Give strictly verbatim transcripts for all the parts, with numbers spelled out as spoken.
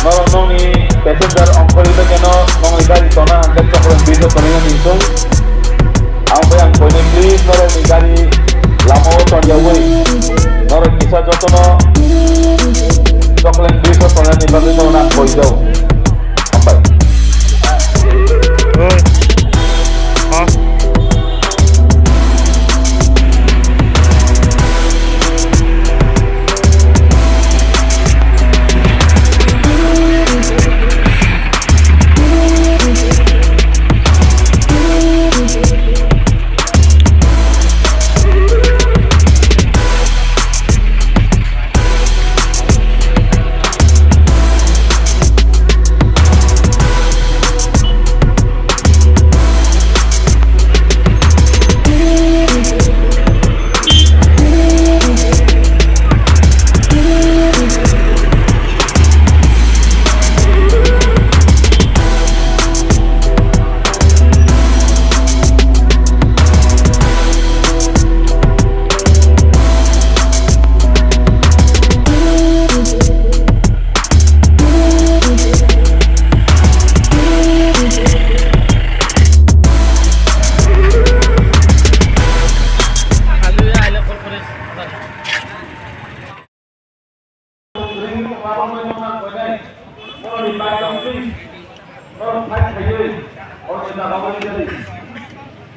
Norok nokni passenger ongkhorwi bai kheno nokni gari tona hwnkhe chocolate bish o tonwi nani hwnkhe. Ang bai ang koinai please norokni gari lama o tonjawi. Norok kisa jotono chocolate bish o tongnani bagwi norokno ang koijao. Hambai. Oi. Ha?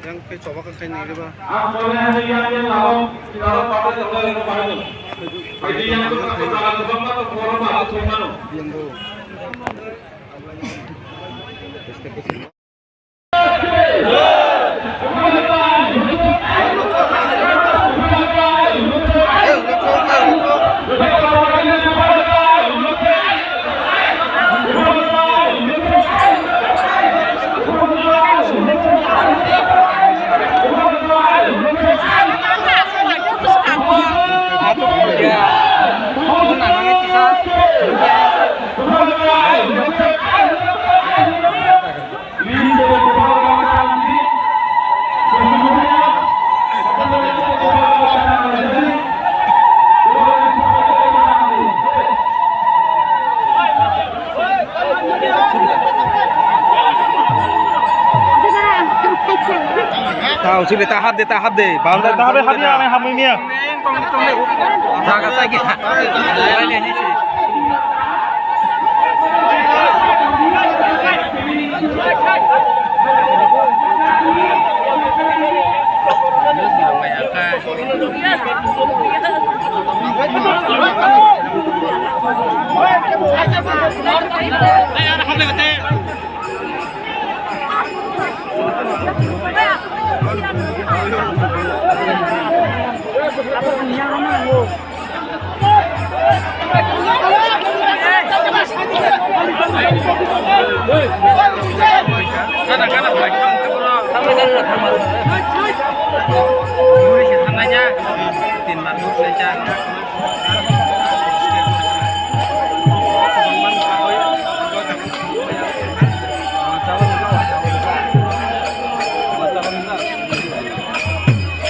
Yang ke coba ke kain ini ba. Yang bu. Tao sini tahap de, tahap de. Bang tahap de, hadi ane hamui mia. Jaga sa kita.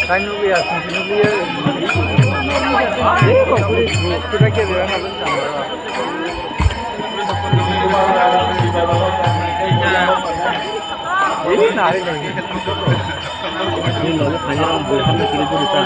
Kain nukliya, sungsi nukliya. Eh, kok boleh kita kira kira nggak bisa. Ini nari nih. Ini logo kanya orang boleh kan kiri tuh bisa.